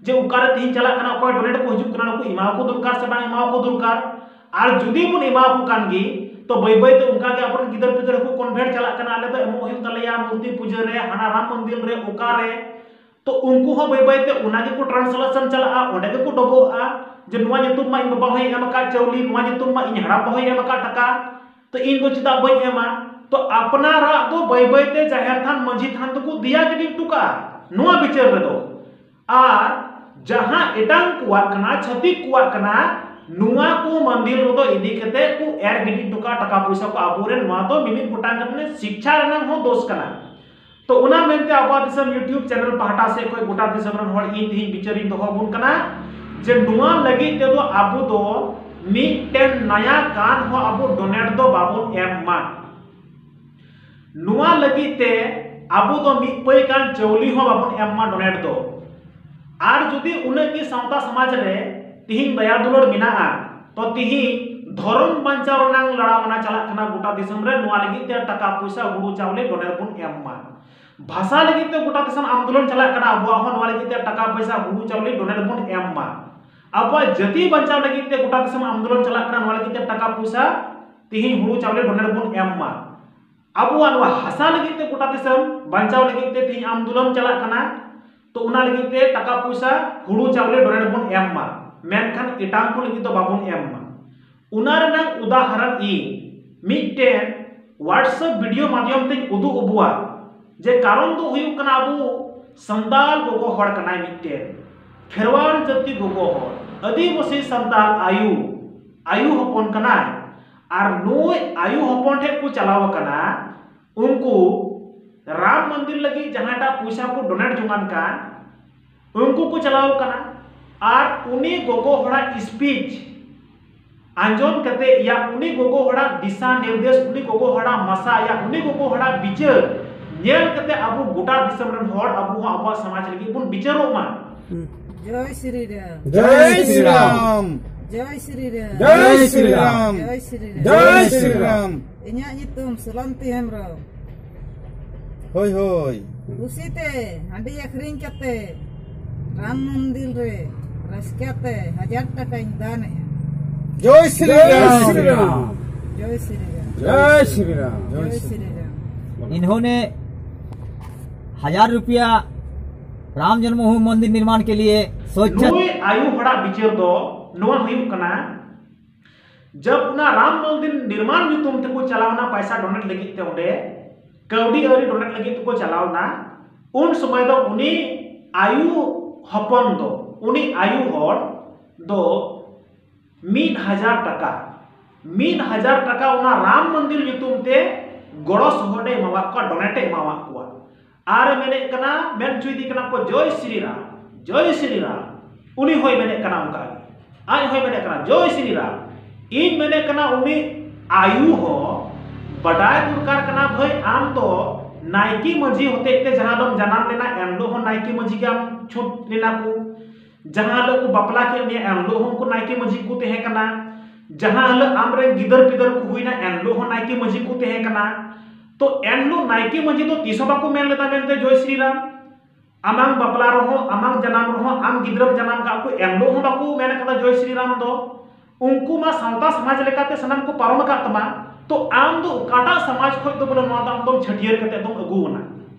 ᱡᱮ ᱚᱠᱟᱨᱮ ᱛᱮᱦᱮᱧ ᱪᱟᱞᱟᱜ ᱠᱟᱱᱟ, ᱚᱠᱚᱭ donate ᱠᱚ ᱦᱤᱡᱩᱜ ᱠᱟᱱᱟ, ᱱᱩᱠᱩ ᱮᱢᱟᱣᱟᱠᱚ ᱫᱚᱨᱠᱟᱨ ᱥᱮ ᱵᱟᱝ ᱮᱢᱟᱣᱟᱠᱚ ᱫᱚᱨᱠᱟᱨ? ᱟᱨ ᱡᱩᱫᱤ ᱵᱚᱱ ᱮᱢᱟᱣᱟᱠᱚ ᱠᱟᱱ ᱜᱮ, ᱛᱚ ᱵᱟᱹᱭ ᱵᱟᱹᱭ ᱛᱮ ᱚᱱᱠᱟ ᱜᱮ ᱟᱵᱚᱨᱮᱱ ᱜᱤᱫᱟᱹᱨ ᱯᱤᱫᱟᱹᱨ ᱦᱚᱸᱠᱚ convert ᱪᱟᱞᱟᱜ ᱠᱟᱱᱟ, ᱟᱞᱮ ᱫᱚ ᱮᱢᱚᱜ ᱦᱩᱭᱩᱜ ᱛᱟᱞᱮᱭᱟ ᱢᱩᱨᱛᱤ ᱯᱩᱡᱟᱹ ᱨᱮ, ᱦᱟᱱᱟ ᱨᱟᱢ ᱢᱚᱱᱫᱤᱨ ᱨᱮ, ᱚᱠᱟᱨᱮ᱾ ᱛᱚ ᱩᱱᱠᱩ ᱦᱚᱸ ᱵᱟᱹᱭ ᱵᱟᱹᱭ ᱛᱮ ᱚᱱᱟ ᱜᱮᱠᱚ translation ᱪᱟᱞᱟᱜᱼᱟ, ᱚᱸᱰᱮ ᱜᱮᱠᱚ ᱰᱚᱵᱚᱜᱼᱟ ᱡᱮ ᱱᱚᱣᱟ ᱧᱩᱛᱩᱢ ᱢᱟ ᱤᱧ ᱵᱟᱵᱟ ᱦᱚᱸᱭ ᱮᱢ ᱟᱠᱟᱫ ᱪᱟᱣᱞᱮ, ᱱᱚᱣᱟ ᱧᱩᱛᱩᱢ ᱢᱟ ᱤᱧ ᱦᱟᱲᱟᱢ ᱵᱟ ᱦᱚᱸᱭ ᱮᱢ ᱟᱠᱟᱫ ᱴᱟᱠᱟ, ᱛᱚ ᱤᱧ ᱫᱚ ᱪᱮᱫᱟᱜ ᱵᱟᱹᱧ ᱮᱢᱟ? ᱛᱚ ᱟᱯᱱᱟᱨᱟᱜ ᱫᱚ ᱵᱟᱹᱭ ᱵᱟᱹᱭ ᱛᱮ ᱡᱟᱦᱮᱨ ᱛᱷᱟᱱ ᱢᱟᱹᱡᱷᱤ ᱛᱷᱟᱱ ᱫᱚᱠᱚ ᱫᱮᱭᱟ ᱜᱤᱰᱤ ᱦᱚᱴᱚ ᱠᱟᱜᱼᱟ ᱱᱚᱣᱟ ᱵᱤᱪᱟᱹᱨ ᱨᱮᱫᱚ᱾ ᱟᱨ ᱡᱟᱦᱟᱸ ᱮᱴᱟᱝ ᱠᱚᱣᱟᱜ ᱠᱟᱱᱟ, ᱪᱷᱟᱹᱛᱤᱠ ᱠᱚᱣᱟᱜ ᱠᱟᱱᱟ, ᱱᱚᱣᱟ ᱠᱚ ᱢᱚᱱᱫᱤᱨ ᱨᱮᱫᱚ ᱤᱫᱤ ᱠᱟᱛᱮ ᱠᱚ ᱮᱨ ᱜᱤᱰᱤ ᱦᱚᱴᱚ ᱠᱟᱜᱼᱟ ᱴᱟᱠᱟ ᱯᱚᱭᱥᱟ ᱠᱚ ᱟᱵᱚᱨᱮᱱ᱾ ᱱᱚᱣᱟ ᱫᱚ ᱢᱤᱢᱤᱫ ᱜᱚᱴᱟᱝ ᱠᱟᱛᱮ ᱥᱤᱠᱪᱷᱟ ᱨᱮᱱᱟᱜ ᱦᱚᱸ ᱫᱳᱥ ᱠᱟᱱᱟ᱾ ᱛᱚ ᱚᱱᱟ ᱢᱮᱱᱛᱮ ᱟᱵᱚᱣᱟᱜ ᱫᱤᱥᱚᱢ YouTube ᱪᱮᱱᱮᱞ ᱯᱟᱦᱴᱟ ᱥᱮᱫ ᱠᱷᱚᱱ ᱜᱚᱴᱟ ᱫᱤᱥᱚᱢ ᱨᱮᱱ ᱦᱚᱲ ᱤᱧ ᱛᱮᱦᱮᱧ ᱵᱤᱪᱟᱹᱨᱤᱧ ᱫᱚᱦᱚ ᱟᱵᱚᱱ ᱠᱟᱱᱟ ᱡᱮ ᱱᱚᱣᱟ ᱞᱟᱹᱜᱤᱫ ᱛᱮᱫᱚ ᱟᱵᱚ ᱫᱚ ᱢᱤᱫᱴᱮᱱ ᱱᱟᱭᱟ ᱠᱟᱱ ᱦᱚᱸ ᱟᱵᱚ ᱰᱚᱱᱮᱴ ᱫᱚ ᱵᱟᱵᱚᱱ ᱮᱢ ᱢᱟ᱾ ᱱᱚᱣᱟ ᱞᱟᱹᱜᱤᱫ ᱛᱮ ᱟᱵᱚ ᱫᱚ ᱢᱤᱫ ᱯᱟᱹᱭ ᱜᱟᱱ ᱪᱟᱣᱞᱮ ᱦᱚᱸ ᱵᱟᱵᱚᱱ ᱮᱢ ᱢᱟ ᱰᱚᱱᱮᱴ ᱫᱚ᱾ ᱟᱨ ᱡᱩᱫᱤ ᱩᱱᱟᱹᱜ ᱜᱮ ᱥᱟᱶᱛᱟ ᱥᱚᱢᱟᱡᱽ ᱨᱮ ᱛᱤᱦᱤᱧ ᱫᱟᱭᱟ ᱫᱩᱞᱟᱹᱲ ᱢᱮᱱᱟᱜᱼᱟ, ᱛᱚ ᱛᱤᱦᱤᱧ ᱫᱷᱚᱨᱚᱢ ᱵᱟᱧᱪᱟᱣ ᱨᱮᱱᱟᱜ ᱞᱟᱲᱟᱣ ᱢᱟᱱᱟ ᱪᱟᱞᱟᱜ ᱠᱟᱱᱟ ᱜᱚᱴᱟ ᱫᱤᱥᱚᱢ ᱨᱮ᱾ ᱱᱚᱣᱟ ᱞᱟᱹᱜᱤᱫ ᱛᱮ ᱴᱟᱠᱟ ᱯᱚᱭᱥᱟ ᱦᱩᱲᱩ ᱪᱟᱣᱞᱮ ᱰᱚᱱᱮᱴ ᱵᱚᱱ ᱮᱢ ᱢᱟ᱾ ᱵᱷᱟᱥᱟ ᱞᱟᱹᱜᱤᱫ ᱛᱮ ᱜᱚᱴᱟ ᱫᱤᱥᱚᱢ ᱟᱱᱫᱳᱞᱚᱱ ᱪᱟᱞᱟᱜ ᱠᱟᱱᱟ, ᱟᱵᱚᱣᱟᱜ ᱦᱚᱸ ᱱᱚᱣᱟ ᱞᱟᱹᱜᱤᱫ ᱛᱮ ᱴᱟᱠᱟ ᱯᱚᱭᱥᱟ ᱦᱩᱲᱩ ᱪᱟᱣᱞᱮ ᱰᱚᱱᱮᱴ ᱵᱚᱱ ᱮᱢ ᱢᱟ᱾ ᱟᱵᱚᱣᱟᱜ ᱡᱟᱹᱛᱤ ᱵᱟᱧᱪᱟᱣ ᱞᱟᱹᱜᱤᱫ ᱛᱮ ᱜᱚᱴᱟ ᱫᱤᱥᱚᱢ ᱟᱱᱫᱳᱞᱚᱱ ᱪᱟᱞᱟᱜ ᱠᱟᱱᱟ, ᱱᱚᱣᱟ ᱞᱟᱹᱜᱤᱫ ᱛᱮ ᱴᱟᱠᱟ ᱯᱚᱭᱥᱟ ᱛᱤᱦᱤᱧ ᱦᱩᱲᱩ ᱪᱟᱣᱞᱮ ᱰᱚᱱᱮᱴ ᱵᱚᱱ ᱮᱢ ᱢᱟ᱾ ᱟᱵᱚᱣᱟᱜ ᱱᱚᱣᱟ ᱦᱟᱥᱟ ᱞᱟᱹᱜᱤᱫ ᱛᱮ ᱜᱚᱴᱟ ᱫᱤᱥᱚᱢ ᱵᱟᱧᱪᱟᱣ ᱞᱟᱹᱜᱤᱫ ᱛᱮ ᱛᱤᱦᱤᱧ ᱟᱱᱫᱳᱞᱚᱱ ᱪᱟᱞᱟᱜ ᱠᱟᱱᱟ, ᱛᱚ ᱚᱱᱟ ᱞᱟᱹᱜᱤᱫ ᱛᱮ ᱴᱟᱠᱟ ᱯᱚᱭᱥᱟ ᱦᱩᱲᱩ ᱪᱟᱣᱞᱮ ᱰᱚᱱᱮᱴ ᱵᱚᱱ ᱮᱢ ᱢᱟ, ᱢᱮᱱᱠᱷᱟᱱ ᱮᱴᱟᱜ ᱠᱚ ᱞᱟᱹᱜᱤᱫ ᱫᱚ ᱵᱟᱵᱚᱱ ᱮᱢ ᱢᱟ᱾ ᱚᱱᱟ ᱨᱮᱱᱟᱜ ᱩᱫᱟᱦᱚᱨᱚᱱ ᱤᱧ ᱢᱤᱫᱴᱮᱱ WhatsApp ᱵᱷᱤᱰᱤᱭᱳ ᱢᱟᱫᱽᱫᱷᱚᱢ ᱛᱮᱧ ᱩᱫᱩᱜ ᱟᱵᱚᱣᱟ, ᱡᱮ ᱠᱟᱨᱚᱱ ᱫᱚ ᱦᱩᱭᱩᱜ ᱠᱟᱱᱟ ᱟᱵᱚ ᱥᱟᱱᱛᱟᱲ ᱜᱚᱜᱚ ᱦᱚᱲ ᱠᱟᱱᱟᱭ ᱢᱤᱫᱴᱮᱱ, ᱠᱷᱮᱨᱣᱟᱲ ᱡᱟᱹᱛᱤ ᱜᱚᱜᱚ ᱦᱚᱲ, ᱟᱹᱫᱤᱵᱟᱹᱥᱤ ᱥᱟᱱᱛᱟᱲ ᱟᱭᱩ, ᱟᱭᱩ ᱦᱚᱯᱚᱱ ᱠᱟᱱᱟᱭ᱾ ᱟᱨ ᱱᱩᱭ ᱟᱭᱩ ᱦᱚᱯᱚᱱ ᱴᱷᱮᱱ ᱠᱚ ᱪᱟᱞᱟᱣ ᱟᱠᱟᱱᱟ, ᱩᱱᱠᱩ ᱨᱟᱢ ᱢᱚᱱᱫᱤᱨ ᱞᱟᱹᱜᱤᱫ ᱡᱟᱦᱟᱸᱴᱟᱜ ᱯᱚᱭᱥᱟ ᱠᱚ ᱰᱚᱱᱮᱴ ᱡᱚᱝᱟᱱ ᱠᱟᱱ, ᱩᱱᱠᱩ ᱠᱚ ᱪᱟᱞᱟᱣ ᱟᱠᱟᱱᱟ᱾ ᱟᱨ ᱩᱱᱤ ᱜᱚᱜᱚ ᱦᱚᱲᱟᱜ ᱥᱯᱤᱪ ᱟᱸᱡᱚᱢ ᱠᱟᱛᱮ, ᱭᱟ ᱩᱱᱤ ᱜᱚᱜᱚ ᱦᱚᱲᱟᱜ ᱫᱤᱥᱟ ᱱᱤᱨᱫᱮᱥ, ᱩᱱᱤ ᱜᱚᱜᱚ ᱦᱚᱲᱟᱜ ᱢᱟᱥᱟ, ᱭᱟ ᱩᱱᱤ ᱜᱚᱜᱚ ᱦᱚᱲᱟᱜ ᱵᱤᱪᱟᱹᱨ ᱧᱮᱞ ᱠᱟᱛᱮ ᱟᱵᱚ ᱜᱚᱴᱟ ᱫᱤᱥᱚᱢ ᱨᱮᱱ ᱦᱚᱲ, ᱟᱵᱚ ᱦᱚᱸ ᱟᱵᱚᱣᱟᱜ ᱥᱚᱢᱟᱡᱽ ᱞᱟᱹᱜᱤᱫ ᱵᱚᱱ ᱵᱤᱪᱟᱹᱨᱚᱜ ᱢᱟ᱾ ᱡᱚᱭ ᱥᱨᱤ ᱨᱟᱢ᱾ ᱡᱚᱭ ᱥᱨᱤ ᱨᱟᱢ᱾ ᱡᱚᱭ ᱥᱨᱤ ᱨᱟᱢ᱾ ᱡᱚᱭ ᱥᱨᱤ ᱨᱟᱢ᱾ ᱡᱚᱭ ᱥᱨᱤ ᱨᱟᱢ᱾ ᱡᱚᱭ ᱥᱨᱤ ᱨᱟᱢ᱾ ᱤᱧᱟᱹᱜ ᱧᱩᱛᱩᱢ ᱥᱚᱞᱚᱱᱛᱤ ᱦᱮᱢᱵᱨᱚᱢ᱾ ᱦᱳᱭ, ᱦᱳᱭ᱾ ᱠᱩᱥᱤᱛᱮ ᱦᱟᱺᱰᱤ ᱟᱹᱠᱷᱨᱤᱧ ᱠᱟᱛᱮ ᱨᱟᱢ ᱢᱚᱱᱫᱤᱨ ᱨᱮ ᱨᱟᱹᱥᱠᱟᱹᱛᱮ ᱦᱟᱡᱟᱨ ᱴᱟᱠᱟᱧ ᱫᱟᱱᱮᱜᱼᱟ᱾ ᱡᱚᱭ ᱥᱨᱤ ᱡᱚᱭ ᱨᱟᱢ᱾ ᱥᱨᱤ ᱨᱟᱢ᱾ ᱡᱚᱭ ᱥᱨᱤ ᱨᱟᱢ᱾ ᱡᱚᱭ ᱥᱨᱤ ᱨᱟᱢ᱾ ᱡᱚᱭ ᱥᱨᱤ ᱨᱟᱢ᱾ इन्होंने हजार रुपया राम जन्मभूमि मंदिर निर्माण के लिए सोचा। ᱱᱩᱭ ᱟᱭᱩ ᱦᱚᱲᱟᱜ ᱵᱤᱪᱟᱹᱨ ᱫᱚ ᱱᱚᱣᱟ ᱦᱩᱭᱩᱜ ᱠᱟᱱᱟ, ᱡᱟᱵ ᱚᱱᱟ ᱨᱟᱢ ᱢᱚᱱᱫᱤᱨ ᱱᱤᱨᱢᱟᱱ ᱧᱩᱛᱩᱢ ᱛᱮᱠᱚ ᱪᱟᱞᱟᱣᱱᱟ ᱯᱟᱭᱥᱟ ᱰᱚᱱᱮᱴ ᱞᱟᱹᱜᱤᱫ ᱛᱮ, ᱚᱸᱰᱮ ᱠᱟᱹᱣᱰᱤ ᱟᱹᱨᱤ ᱰᱚᱱᱮᱴ ᱞᱟᱹᱜᱤᱫ ᱛᱮᱠᱚ ᱪᱟᱞᱟᱣᱱᱟ, ᱩᱱ ᱥᱚᱢᱚᱭ ᱫᱚ ᱩᱱᱤ ᱟᱭᱩ ᱦᱚᱯᱚᱱ ᱫᱚ, ᱩᱱᱤ ᱟᱭᱩ ᱦᱚᱲ ᱫᱚ ᱢᱤᱫ ᱦᱟᱡᱟᱨ ᱴᱟᱠᱟ, ᱢᱤᱫ ᱦᱟᱡᱟᱨ ᱴᱟᱠᱟ ᱚᱱᱟ ᱨᱟᱢ ᱢᱚᱱᱫᱤᱨ ᱧᱩᱛᱩᱢ ᱛᱮ ᱜᱚᱲᱚ ᱥᱚᱦᱚᱫ ᱮ ᱮᱢᱟᱣᱟᱫ ᱠᱚᱣᱟ, ᱰᱚᱱᱮᱴ ᱮ ᱮᱢᱟᱣᱟᱫ ᱠᱚᱣᱟ᱾ ᱟᱨ ᱮ ᱢᱮᱱᱮᱫ ᱠᱟᱱᱟ, ᱢᱮᱱ ᱦᱚᱪᱚᱭᱮᱫᱤ ᱠᱟᱱᱟ ᱠᱚ, "ᱡᱚᱭ ᱥᱨᱤ ᱨᱟᱢ, ᱡᱚᱭ ᱥᱨᱤ ᱨᱟᱢ", ᱩᱱᱤ ᱦᱚᱸᱭ ᱢᱮᱱᱮᱫ ᱠᱟᱱᱟ ᱚᱱᱠᱟ ᱜᱮ, ᱟᱡ ᱦᱚᱸᱭ ᱢᱮᱱᱮᱫ ᱠᱟᱱᱟ, "ᱡᱚᱭ ᱥᱨᱤ ᱨᱟᱢ᱾" ᱤᱧ ᱢᱮᱱᱮᱫ ᱠᱟᱱᱟ, ᱩᱱᱤ ᱟᱭᱩ ᱦᱚᱸ ᱵᱟᱰᱟᱭ ᱫᱚᱨᱠᱟᱨ ᱠᱟᱱᱟ ᱵᱷᱟᱹᱭ, ᱟᱢ ᱫᱚ ᱱᱟᱭᱠᱮ ᱢᱟᱹᱡᱷᱤ ᱦᱚᱛᱮᱡ ᱛᱮ ᱡᱟᱦᱟᱸ ᱫᱚᱢ ᱡᱟᱱᱟᱢ ᱞᱮᱱᱟ, ᱮᱱ ᱦᱤᱞᱳᱜ ᱦᱚᱸ ᱱᱟᱭᱠᱮ ᱢᱟᱹᱡᱷᱤ ᱜᱮ ᱟᱢ ᱪᱷᱩᱴ ᱞᱮᱱᱟ ᱠᱚ, ᱡᱟᱦᱟᱸ ᱦᱤᱞᱳᱜ ᱠᱚ ᱵᱟᱯᱞᱟ ᱠᱮᱫ ᱢᱮᱭᱟ, ᱮᱱ ᱦᱤᱞᱳᱜ ᱦᱚᱸ ᱩᱱᱠᱩ ᱱᱟᱭᱠᱮ ᱢᱟᱹᱡᱷᱤ ᱠᱚ ᱛᱟᱦᱮᱸ ᱠᱟᱱᱟ, ᱡᱟᱦᱟᱸ ᱦᱤᱞᱳᱜ ᱟᱢᱨᱮᱱ ᱜᱤᱫᱟᱹᱨ ᱯᱤᱫᱟᱹᱨ ᱠᱚ ᱦᱩᱭᱱᱟ, ᱮᱱ ᱦᱤᱞᱳᱜ ᱦᱚᱸ ᱱᱟᱭᱠᱮ ᱢᱟᱹᱡᱷᱤ ᱠᱚ ᱛᱟᱦᱮᱸ ᱠᱟᱱᱟ᱾ ᱛᱚ ᱮᱱ ᱦᱤᱞᱳᱜ ᱱᱟᱭᱠᱮ ᱢᱟᱹᱡᱷᱤ ᱫᱚ ᱛᱤᱥ ᱦᱚᱸ ᱵᱟᱠᱚ ᱢᱮᱱ ᱞᱮᱫᱟ ᱢᱮᱱᱛᱮ, "ᱡᱚᱭ ᱥᱨᱤ ᱨᱟᱢ, ᱟᱢᱟᱝ ᱵᱟᱯᱞᱟ ᱨᱮᱦᱚᱸ, ᱟᱢᱟᱝ ᱡᱟᱱᱟᱢ ᱨᱮᱦᱚᱸ, ᱟᱢ ᱜᱤᱫᱽᱨᱟᱹᱢ ᱡᱟᱱᱟᱢ ᱠᱟᱜ ᱠᱚ, ᱮᱱ ᱦᱤᱞᱳᱜ ᱦᱚᱸ ᱵᱟᱠᱚ ᱢᱮᱱ ᱠᱟᱫᱟ ᱡᱚᱭ ᱥᱨᱤ ᱨᱟᱢ ᱫᱚ᱾ ᱩᱱᱠᱩ ᱢᱟ ᱥᱟᱶᱛᱟ ᱥᱚᱢᱟᱡᱽ ᱞᱮᱠᱟᱛᱮ ᱥᱟᱱᱟᱢ ᱠᱚ ᱯᱟᱨᱚᱢ ᱟᱠᱟᱫ ᱛᱟᱢᱟ, ᱛᱚ ᱟᱢ ᱫᱚ ᱚᱠᱟᱴᱟᱜ ᱥᱚᱢᱟᱡᱽ ᱠᱷᱚᱱ ᱫᱚ ᱵᱚᱞᱮ ᱱᱚᱣᱟ ᱫᱚ ᱟᱢ ᱫᱚᱢ ᱪᱷᱟᱹᱴᱭᱟᱹᱨ ᱠᱟᱛᱮ ᱫᱚᱢ ᱟᱹᱜᱩ ᱟᱱᱟ?"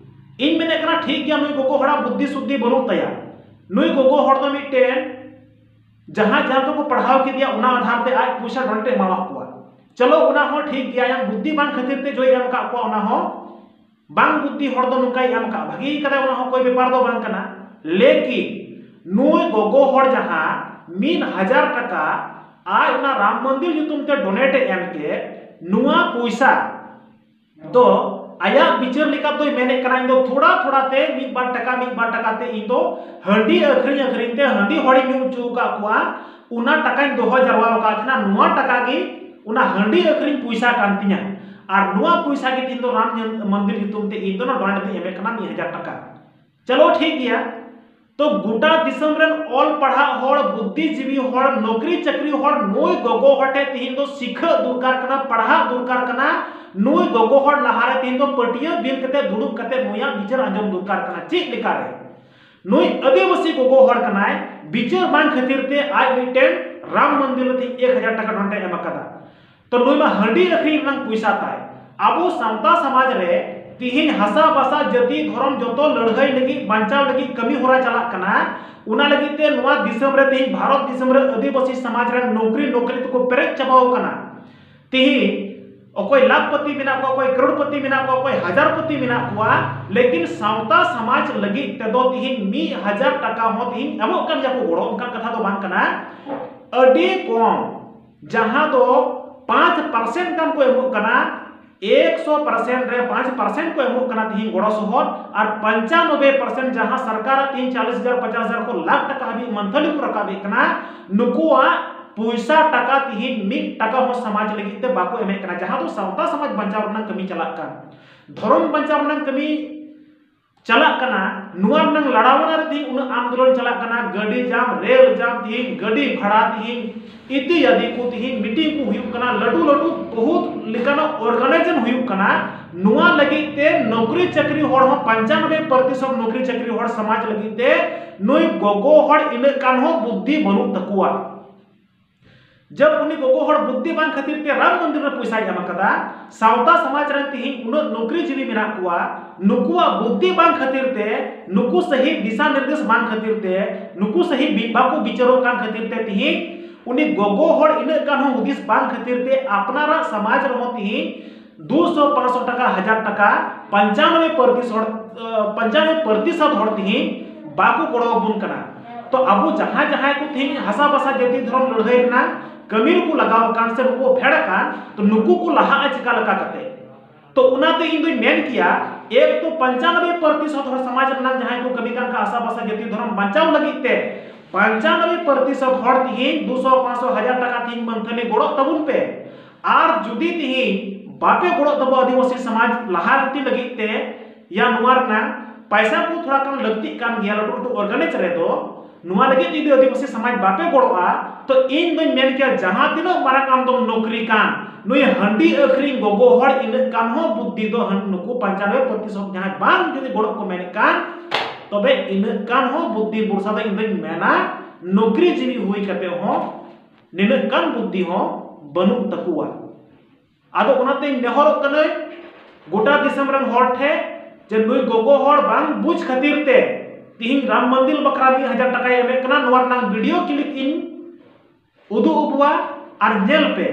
ᱤᱧ ᱢᱮᱱᱮᱫ ᱠᱟᱱᱟ, ᱴᱷᱤᱠ ᱜᱮᱭᱟ, ᱱᱩᱭ ᱜᱚᱜᱚ ᱦᱚᱲᱟᱜ ᱵᱩᱫᱽᱫᱷᱤ ᱥᱩᱫᱽᱫᱷᱤ ᱵᱟᱹᱱᱩᱜ ᱛᱟᱭᱟ, ᱱᱩᱭ ᱜᱚᱜᱚ ᱦᱚᱲ ᱫᱚ ᱢᱤᱫᱴᱮᱱ ᱡᱟᱦᱟᱸ ᱡᱟᱦᱟᱸ ᱛᱮᱠᱚ ᱯᱟᱲᱦᱟᱣ ᱠᱮᱫᱮᱭᱟ, ᱚᱱᱟ ᱟᱫᱷᱟᱨ ᱛᱮ ᱟᱡ ᱯᱚᱭᱥᱟ ᱰᱚᱱᱮᱴ ᱮ ᱮᱢᱟᱣᱟᱫ ᱠᱚᱣᱟ᱾ ᱪᱚᱞᱚ, ᱚᱱᱟ ᱦᱚᱸ ᱴᱷᱤᱠ ᱜᱮᱭᱟ, ᱟᱭᱟᱜ ᱵᱩᱫᱽᱫᱷᱤ ᱵᱟᱝ ᱠᱷᱟᱹᱛᱤᱨ ᱛᱮ ᱡᱚᱭ ᱮᱢ ᱟᱠᱟᱫ ᱠᱚᱣᱟ, ᱚᱱᱟ ᱦᱚᱸ ᱵᱟᱝ ᱵᱩᱫᱽᱫᱷᱤ ᱦᱚᱲ ᱫᱚ ᱱᱚᱝᱠᱟᱭ ᱮᱢ ᱟᱠᱟᱫ, ᱵᱷᱟᱹᱜᱤ ᱠᱟᱫᱟᱭ, ᱚᱱᱟ ᱦᱚᱸ ᱠᱚᱭ ᱵᱮᱯᱟᱨ ᱫᱚ ᱵᱟᱝ ᱠᱟᱱᱟ᱾ ᱞᱮᱠᱤᱱ ᱱᱩᱭ ᱜᱚᱜᱚ ᱦᱚᱲ ᱡᱟᱦᱟᱸ ᱢᱤᱫ ᱦᱟᱡᱟᱨ ᱴᱟᱠᱟ ᱟᱡ ᱚᱱᱟ ᱨᱟᱢ ᱢᱚᱱᱫᱤᱨ ᱧᱩᱛᱩᱢ ᱛᱮ ᱰᱚᱱᱮᱴ ᱮ ᱮᱢ ᱠᱮᱫ, ᱱᱚᱣᱟ ᱯᱚᱭᱥᱟ ᱫᱚ ᱟᱭᱟᱜ ᱵᱤᱪᱟᱹᱨ ᱞᱮᱠᱟ ᱫᱚᱭ ᱢᱮᱱᱮᱫ ᱠᱟᱱᱟ, "ᱤᱧ ᱫᱚ ᱛᱷᱚᱲᱟ ᱛᱷᱚᱲᱟ ᱛᱮ, ᱢᱤᱫ ᱵᱟᱨ ᱴᱟᱠᱟ, ᱢᱤᱫ ᱵᱟᱨ ᱴᱟᱠᱟ ᱛᱮ ᱤᱧ ᱫᱚ ᱦᱟᱺᱰᱤ ᱟᱹᱠᱷᱨᱤᱧ ᱟᱹᱠᱷᱨᱤᱧ ᱛᱮ ᱦᱟᱺᱰᱤ ᱦᱚᱲᱤᱧ ᱧᱩ ᱦᱚᱪᱚ ᱟᱠᱟᱫ ᱠᱚᱣᱟ, ᱚᱱᱟ ᱴᱟᱠᱟᱧ ᱫᱚᱦᱚ ᱡᱟᱨᱣᱟ ᱟᱠᱟᱫ ᱛᱟᱦᱮᱱᱟ, ᱱᱚᱣᱟ ᱴᱟᱠᱟ ᱜᱮ ᱚᱱᱟ ᱦᱟᱺᱰᱤ ᱟᱹᱠᱷᱨᱤᱧ ᱯᱚᱭᱥᱟ ᱠᱟᱱ ᱛᱤᱧᱟ, ᱟᱨ ᱱᱚᱣᱟ ᱯᱚᱭᱥᱟ ᱜᱮ ᱛᱮᱦᱮᱧ ᱫᱚ ᱨᱟᱢ ᱧᱮᱞ-, ᱢᱚᱱᱫᱤᱨ ᱧᱩᱛᱩᱢ ᱛᱮ ᱤᱧ ᱫᱚ ᱱᱚᱣᱟ ᱰᱚᱱᱮᱴ ᱫᱚᱧ ᱮᱢᱮᱫ ᱠᱟᱱᱟ ᱢᱤᱫ ᱦᱟᱡᱟᱨ ᱴᱟᱠᱟ᱾" ᱪᱚᱞᱚ, ᱴᱷᱤᱠ ᱜᱮᱭᱟ᱾ ᱛᱚ ᱜᱚᱴᱟ ᱫᱤᱥᱚᱢ ᱨᱮᱱ ᱚᱞ ᱯᱟᱲᱦᱟᱜ ᱦᱚᱲ, ᱵᱩᱫᱽᱫᱷᱤᱡᱤᱵᱤ ᱦᱚᱲ, ᱱᱚᱠᱨᱤ ᱪᱟᱹᱠᱨᱤ ᱦᱚᱲ, ᱱᱩᱭ ᱜᱚᱜᱚ ᱦᱚᱲ ᱴᱷᱮᱱ ᱛᱤᱦᱤᱧ ᱫᱚ ᱥᱤᱠᱷᱟᱹᱜ ᱫᱚᱨᱠᱟᱨ ᱠᱟᱱᱟ, ᱯᱟᱲᱦᱟᱜ ᱫᱚᱨᱠᱟᱨ ᱠᱟᱱᱟ᱾ ᱱᱩᱭ ᱜᱚᱜᱚ ᱦᱚᱲ ᱞᱟᱦᱟᱨᱮ ᱛᱤᱦᱤᱧ ᱫᱚ ᱯᱟᱹᱴᱭᱟᱹ ᱵᱤᱞ ᱠᱟᱛᱮ ᱫᱩᱲᱩᱵ ᱠᱟᱛᱮ ᱱᱩᱭᱟᱜ ᱵᱤᱪᱟᱹᱨ ᱟᱸᱡᱚᱢ ᱫᱚᱨᱠᱟᱨ ᱠᱟᱱᱟ᱾ ᱪᱮᱫ ᱞᱮᱠᱟᱨᱮ? ᱱᱩᱭ ᱟᱹᱫᱤᱵᱟᱹᱥᱤ ᱜᱚᱜᱚ ᱦᱚᱲ ᱠᱟᱱᱟᱭ, ᱵᱤᱪᱟᱹᱨ ᱵᱟᱝ ᱠᱷᱟᱹᱛᱤᱨ ᱛᱮ ᱟᱡ ᱢᱤᱫᱴᱮᱱ ᱨᱟᱢ ᱢᱚᱱᱫᱤᱨ ᱨᱮ ᱛᱤᱦᱤᱧ ᱮᱠ ᱦᱟᱡᱟᱨ ᱴᱟᱠᱟ ᱰᱚᱱᱮᱴ ᱮ ᱮᱢ ᱟᱠᱟᱫᱟ᱾ ᱛᱚ ᱱᱩᱭ ᱢᱟ ᱦᱟᱺᱰᱤ ᱟᱹᱠᱷᱨᱤᱧ ᱨᱮᱱᱟᱜ ᱯᱚᱭᱥᱟ ᱛᱟᱭ᱾ ᱟᱵᱚ ᱥᱟᱶᱛᱟ ᱥᱚᱢᱟᱡᱽ ᱨᱮ ᱛᱤᱦᱤᱧ ᱦᱟᱥᱟ ᱵᱷᱟᱥᱟ, ᱡᱟᱹᱛᱤ ᱫᱷᱚᱨᱚᱢ ᱡᱚᱛᱚ ᱞᱟᱹᱲᱦᱟᱹᱭ ᱞᱟᱹᱜᱤᱫ, ᱵᱟᱧᱪᱟᱣ ᱞᱟᱹᱜᱤᱫ ᱠᱟᱹᱢᱤ ᱦᱚᱨᱟ ᱪᱟᱞᱟᱜ ᱠᱟᱱᱟ᱾ ᱚᱱᱟ ᱞᱟᱹᱜᱤᱫ ᱛᱮ ᱱᱚᱣᱟ ᱫᱤᱥᱚᱢ ᱨᱮ ᱛᱤᱦᱤᱧ ᱵᱷᱟᱨᱚᱛ ᱫᱤᱥᱚᱢ ᱨᱮ ᱟᱹᱫᱤᱵᱟᱹᱥᱤ ᱥᱚᱢᱟᱡᱽ ᱨᱮᱱ ᱱᱚᱠᱨᱤ ᱱᱚᱠᱨᱤ ᱛᱮᱠᱚ ᱯᱮᱨᱮᱡ ᱪᱟᱵᱟᱣ ᱠᱟᱱᱟ᱾ ᱛᱤᱦᱤᱧ ᱚᱠᱚᱭ ᱞᱟᱠᱷᱯᱟᱹᱛᱤ ᱢᱮᱱᱟᱜ ᱠᱚᱣᱟ, ᱚᱠᱚᱭ ᱠᱨᱳᱲᱯᱟᱹᱛᱤ ᱢᱮᱱᱟᱜ ᱠᱚᱣᱟ, ᱚᱠᱚᱭ ᱦᱟᱡᱟᱨᱯᱟᱹᱛᱤ ᱢᱮᱱᱟᱜ ᱠᱚᱣᱟ, ᱞᱮᱠᱤᱱ ᱥᱟᱶᱛᱟ ᱥᱚᱢᱟᱡᱽ ᱞᱟᱹᱜᱤᱫ ᱛᱮᱫᱚ ᱛᱤᱦᱤᱧ ᱢᱤᱫ ᱦᱟᱡᱟᱨ ᱴᱟᱠᱟ ᱦᱚᱸ ᱛᱤᱦᱤᱧ ᱮᱢᱚᱜ ᱠᱟᱱ ᱜᱮᱭᱟ ᱠᱚ ᱜᱚᱲᱚ, ᱚᱱᱠᱟᱱ ᱠᱟᱛᱷᱟ ᱫᱚ ᱵᱟᱝ ᱠᱟᱱᱟ᱾ ᱟᱹᱰᱤ ᱠᱚᱢ, ᱡᱟᱦᱟᱸ ᱫᱚ ᱯᱟᱸᱪ ᱯᱟᱨᱥᱮᱱᱴ ᱜᱟᱱ ᱠᱚ ᱮᱢᱚᱜ ᱠᱟᱱᱟ᱾ ᱮᱠᱥᱚ ᱯᱟᱨᱥᱮᱱᱴ ᱨᱮ ᱯᱟᱸᱪ ᱯᱟᱨᱥᱮᱱᱴ ᱠᱚ ᱮᱢᱚᱜ ᱠᱟᱱᱟ ᱛᱤᱦᱤᱧ ᱜᱚᱲᱚ ᱥᱚᱦᱚᱫ, ᱟᱨ ᱯᱚᱧᱪᱟᱱᱚᱵᱵᱳᱭ ᱯᱟᱨᱥᱮᱱᱴ ᱡᱟᱦᱟᱸ ᱥᱚᱨᱠᱟᱨᱟᱜ ᱛᱤᱦᱤᱧ ᱪᱚᱞᱞᱤᱥ ᱦᱟᱡᱟᱨ, ᱯᱚᱧᱪᱟᱥ ᱦᱟᱡᱟᱨ ᱠᱷᱚᱱ ᱞᱟᱠᱷ ᱴᱟᱠᱟ ᱦᱟᱹᱵᱤᱡ ᱢᱟᱱᱛᱷᱟᱞᱤ ᱠᱚ ᱨᱟᱠᱟᱵᱮᱫ ᱠᱟᱱᱟ, ᱱᱩᱠᱩᱣᱟᱜ ᱯᱚᱭᱥᱟ ᱴᱟᱠᱟ ᱛᱤᱦᱤᱧ ᱢᱤᱫ ᱴᱟᱠᱟ ᱦᱚᱸ ᱥᱚᱢᱟᱡᱽ ᱞᱟᱹᱜᱤᱫ ᱛᱮ ᱵᱟᱠᱚ ᱮᱢᱮᱫ ᱠᱟᱱᱟ, ᱡᱟᱦᱟᱸ ᱫᱚ ᱥᱟᱶᱛᱟ ᱥᱚᱢᱟᱡᱽ ᱵᱟᱧᱪᱟᱣ ᱨᱮᱱᱟᱜ ᱠᱟᱹᱢᱤ ᱪᱟᱞᱟᱜ ᱠᱟᱱ, ᱫᱷᱚᱨᱚᱢ ᱵᱟᱧᱪᱟᱣ ᱨᱮᱱᱟᱜ ᱠᱟᱹᱢᱤ ᱪᱟᱞᱟᱜ ᱠᱟᱱᱟ᱾ ᱱᱚᱣᱟ ᱨᱮᱱᱟᱜ ᱞᱟᱲᱟᱣᱱᱟ ᱨᱮ ᱛᱤᱦᱤᱧ ᱩᱱᱟᱹᱜ ᱟᱱᱫᱳᱞᱚᱱ ᱪᱟᱞᱟᱜ ᱠᱟᱱᱟ, ᱜᱟᱹᱰᱤ ᱡᱟᱢ, ᱨᱮᱞ ᱡᱟᱢ, ᱛᱤᱦᱤᱧ ᱜᱟᱹᱰᱤ ᱵᱷᱟᱲᱟ, ᱛᱤᱦᱤᱧ ᱤᱛᱤ ᱟᱫᱤ ᱠᱚ, ᱛᱤᱦᱤᱧ ᱢᱤᱴᱤᱝ ᱠᱚ ᱦᱩᱭᱩᱜ ᱠᱟᱱᱟ, ᱞᱟᱹᱴᱩ ᱞᱟᱹᱴᱩ ᱵᱚᱦᱩᱛ ᱞᱮᱠᱟᱱᱟᱜ ᱚᱨᱜᱟᱱᱟᱭᱡᱮᱥᱚᱱ ᱦᱩᱭᱩᱜ ᱠᱟᱱᱟ᱾ ᱱᱚᱣᱟ ᱞᱟᱹᱜᱤᱫ ᱛᱮ ᱱᱚᱠᱨᱤ ᱪᱟᱹᱠᱨᱤ ᱦᱚᱲ ᱦᱚᱸ ᱯᱚᱧᱪᱟᱱᱚᱵᱵᱳᱭ ᱯᱨᱚᱛᱤᱥᱚᱛ ᱱᱚᱠᱨᱤ ᱪᱟᱹᱠᱨᱤ ᱦᱚᱲ ᱥᱚᱢᱟᱡᱽ ᱞᱟᱹᱜᱤᱫ ᱛᱮ ᱱᱩᱭ ᱜᱚᱜᱚ ᱦᱚᱲ ᱤᱱᱟᱹᱜ ᱜᱟᱱ ᱦᱚᱸ ᱵᱩᱫᱽᱫᱷᱤ ᱵᱟᱹᱱᱩᱜ ᱛᱟᱠᱚᱣᱟ᱾ ᱡᱟᱵ ᱩᱱᱤ ᱜᱚᱜᱚ ᱦᱚᱲ ᱵᱩᱫᱽᱫᱷᱤ ᱵᱟᱝ ᱠᱷᱟᱹᱛᱤᱨ ᱛᱮ ᱨᱟᱢ ᱢᱚᱱᱫᱤᱨ ᱨᱮ ᱯᱚᱭᱥᱟᱭ ᱮᱢ ᱟᱠᱟᱫᱟ, ᱥᱟᱶᱛᱟ ᱥᱚᱢᱟᱡᱽ ᱨᱮᱱ ᱛᱤᱦᱤᱧ ᱩᱱᱟᱹᱜ ᱱᱚᱠᱨᱤ ᱡᱤᱵᱤ ᱢᱮᱱᱟᱜ ᱠᱚᱣᱟ, ᱱᱩᱠᱩᱣᱟᱜ ᱵᱩᱫᱽᱫᱷᱤ ᱵᱟᱝ ᱠᱷᱟᱹᱛᱤᱨ ᱛᱮ, ᱱᱩᱠᱩ ᱥᱟᱹᱦᱤ ᱫᱤᱥᱟ ᱱᱤᱨᱫᱮᱥ ᱵᱟᱝ ᱠᱷᱟᱹᱛᱤᱨ ᱛᱮ, ᱱᱩᱠᱩ ᱥᱟᱹᱦᱤ ᱵᱤ-, ᱵᱟᱠᱚ ᱵᱤᱪᱟᱹᱨᱚᱜ ᱠᱟᱱ ᱠᱷᱟᱹᱛᱤᱨ ᱛᱮ ᱛᱤᱦᱤᱧ ᱩᱱᱤ ᱜᱚᱜᱚ ᱦᱚᱲ ᱤᱱᱟᱹᱜ ᱜᱟᱱ ᱦᱚᱸ ᱦᱩᱫᱤᱥ ᱵᱟᱝ ᱠᱷᱟᱹᱛᱤᱨ ᱛᱮ ᱟᱯᱱᱟᱨᱟᱜ ᱥᱚᱢᱟᱡᱽ ᱨᱮᱦᱚᱸ ᱛᱤᱦᱤᱧ ᱫᱩᱥᱚ, ᱯᱟᱸᱪᱥᱚ ᱴᱟᱠᱟ, ᱦᱟᱡᱟᱨ ᱴᱟᱠᱟ, ᱯᱚᱧᱪᱟᱱᱚᱵᱵᱳᱭ ᱯᱨᱚᱛᱤᱥᱚᱛ, ᱟᱸ, ᱯᱚᱧᱪᱟᱱᱚᱵᱵᱳᱭ ᱯᱨᱚᱛᱤᱥᱚᱛ ᱦᱚᱲ ᱛᱤᱦᱤᱧ ᱵᱟᱠᱚ ᱜᱚᱲᱚ ᱟᱵᱚᱱ ᱠᱟᱱᱟ᱾ ᱛᱚ ᱟᱵᱚ ᱡᱟᱦᱟᱸᱭ ᱡᱟᱦᱟᱸᱭ ᱠᱚ ᱛᱤᱦᱤᱧ ᱦᱟᱥᱟ ᱵᱷᱟᱥᱟ ᱡᱟᱹᱛᱤ ᱫᱷᱚᱨᱚᱢ ᱞᱟᱹᱲᱦᱟᱹᱭ ᱨᱮᱱᱟᱜ ᱠᱟᱹᱢᱤ ᱨᱮᱠᱚ ᱞᱟᱜᱟᱣ ᱟᱠᱟᱱ ᱥᱮ ᱱᱩᱠᱩ ᱯᱷᱮᱰ ᱟᱠᱟᱱ, ᱛᱚ ᱱᱩᱠᱩ ᱠᱚ ᱞᱟᱦᱟᱜᱼᱟ ᱪᱤᱠᱟ ᱞᱮᱠᱟ ᱠᱟᱛᱮ? ᱛᱚ ᱚᱱᱟᱛᱮ ᱤᱧ ᱫᱚᱧ ᱢᱮᱱ ᱠᱮᱭᱟ, ᱮᱠ ᱛᱚ ᱯᱚᱧᱪᱟᱱᱚᱵᱵᱳᱭ ᱯᱨᱚᱛᱤᱥᱚᱛ ᱦᱚᱲ ᱥᱚᱢᱟᱡᱽ ᱨᱮᱱᱟᱜ ᱡᱟᱦᱟᱸᱭ ᱠᱚ ᱠᱟᱹᱢᱤ ᱠᱟᱱ ᱠᱷᱟᱱ ᱦᱟᱥᱟ ᱵᱷᱟᱥᱟ ᱡᱟᱹᱛᱤ ᱫᱷᱚᱨᱚᱢ ᱵᱟᱧᱪᱟᱣ ᱞᱟᱹᱜᱤᱫ ᱛᱮ, ᱯᱚᱧᱪᱟᱱᱚᱵᱵᱳᱭ ᱯᱨᱚᱛᱤᱥᱚᱛ ᱦᱚᱲ ᱛᱤᱦᱤᱧ ᱫᱩᱥᱚ, ᱯᱟᱸᱪᱥᱚ, ᱦᱟᱡᱟᱨ ᱴᱟᱠᱟ ᱛᱤᱦᱤᱧ ᱢᱟᱱᱛᱷᱟᱞᱤ ᱜᱚᱲᱚᱜ ᱛᱟᱵᱚᱱ ᱯᱮ᱾ ᱟᱨ ᱡᱩᱫᱤ ᱛᱤᱦᱤᱧ ᱵᱟᱯᱮ ᱜᱚᱲᱚᱜ ᱛᱟᱵᱚ ᱟᱹᱫᱤᱵᱟᱹᱥᱤ ᱥᱚᱢᱟᱡᱽ ᱞᱟᱦᱟᱱᱛᱤ ᱞᱟᱹᱜᱤᱫ ᱛᱮ, ᱭᱟ ᱱᱚᱣᱟ ᱨᱮᱱᱟᱜ ᱯᱟᱭᱥᱟ ᱠᱚ ᱛᱷᱚᱲᱟ ᱜᱟᱱ ᱞᱟᱹᱠᱛᱤᱜ ᱠᱟᱱ ᱜᱮᱭᱟ ᱞᱟᱹᱴᱩ ᱞᱟᱹᱴᱩ ᱚᱨᱜᱟᱱᱟᱭᱤᱡᱽ ᱨᱮᱫᱚ, ᱱᱚᱣᱟ ᱞᱟᱹᱜᱤᱫ ᱡᱩᱫᱤ ᱟᱹᱫᱤᱵᱟᱹᱥᱤ ᱥᱚᱢᱟᱡᱽ ᱵᱟᱯᱮ ᱜᱚᱲᱚᱜᱼᱟ, ᱛᱚ ᱤᱧ ᱫᱚᱧ ᱢᱮᱱ ᱠᱮᱭᱟ ᱡᱟᱦᱟᱸ ᱛᱤᱱᱟᱹᱜ ᱢᱟᱨᱟᱝ ᱟᱢ ᱫᱚᱢ ᱱᱚᱠᱨᱤ ᱠᱟᱱ, ᱱᱩᱭ ᱦᱟᱺᱰᱤ ᱟᱹᱠᱷᱨᱤᱧ ᱜᱚᱜᱚ ᱦᱚᱲ ᱤᱱᱟᱹᱜ ᱜᱟᱱ ᱦᱚᱸ ᱵᱩᱫᱽᱫᱷᱤ ᱫᱚ ᱦᱟᱺ-, ᱱᱩᱠᱩ ᱯᱚᱧᱪᱟᱱᱚᱵᱵᱳᱭ ᱯᱨᱚᱛᱤᱥᱚᱛ ᱡᱟᱦᱟᱸᱭ ᱵᱟᱝ ᱡᱩᱫᱤ ᱜᱚᱲᱚ ᱠᱚ ᱢᱮᱱᱮᱫ ᱠᱟᱱ, ᱛᱚᱵᱮ ᱤᱱᱟᱹᱜ ᱜᱟᱱ ᱦᱚᱸ ᱵᱩᱫᱽᱫᱷᱤ ᱵᱷᱚᱨᱥᱟ ᱫᱚ ᱤᱧ ᱫᱚᱧ ᱢᱮᱱᱟ, ᱱᱚᱠᱨᱤ ᱡᱤᱵᱤ ᱦᱩᱭ ᱠᱟᱛᱮ ᱦᱚᱸ ᱱᱤᱱᱟᱹᱜ ᱜᱟᱱ ᱵᱩᱫᱽᱫᱷᱤ ᱦᱚᱸ ᱵᱟᱹᱱᱩᱜ ᱛᱟᱠᱚᱣᱟ᱾ ᱟᱫᱚ ᱚᱱᱟᱛᱮᱧ ᱱᱮᱦᱚᱨᱚᱜ ᱠᱟᱹᱱᱟᱹᱧ ᱜᱚᱴᱟ ᱫᱤᱥᱚᱢ ᱨᱮᱱ ᱦᱚᱲ ᱴᱷᱮᱱ ᱡᱮ ᱱᱩᱭ ᱜᱚᱜᱚ ᱦᱚᱲ ᱵᱟᱝ ᱵᱩᱡᱽ ᱠᱷᱟᱹᱛᱤᱨ ᱛᱮ ᱛᱤᱦᱤᱧ ᱨᱟᱢ ᱢᱚᱱᱫᱤᱨ ᱵᱟᱠᱷᱨᱟ ᱢᱤᱫ ᱦᱟᱡᱟᱨ ᱴᱟᱠᱟᱭ ᱮᱢᱮᱫ ᱠᱟᱱᱟ, ᱱᱚᱣᱟ ᱨᱮᱱᱟᱜ ᱵᱷᱤᱰᱤᱭᱳ ᱠᱞᱤᱯ ᱤᱧ ᱩᱫᱩᱜ ᱟᱵᱚᱣᱟ ᱟᱨ ᱧᱮᱞ ᱯᱮ᱾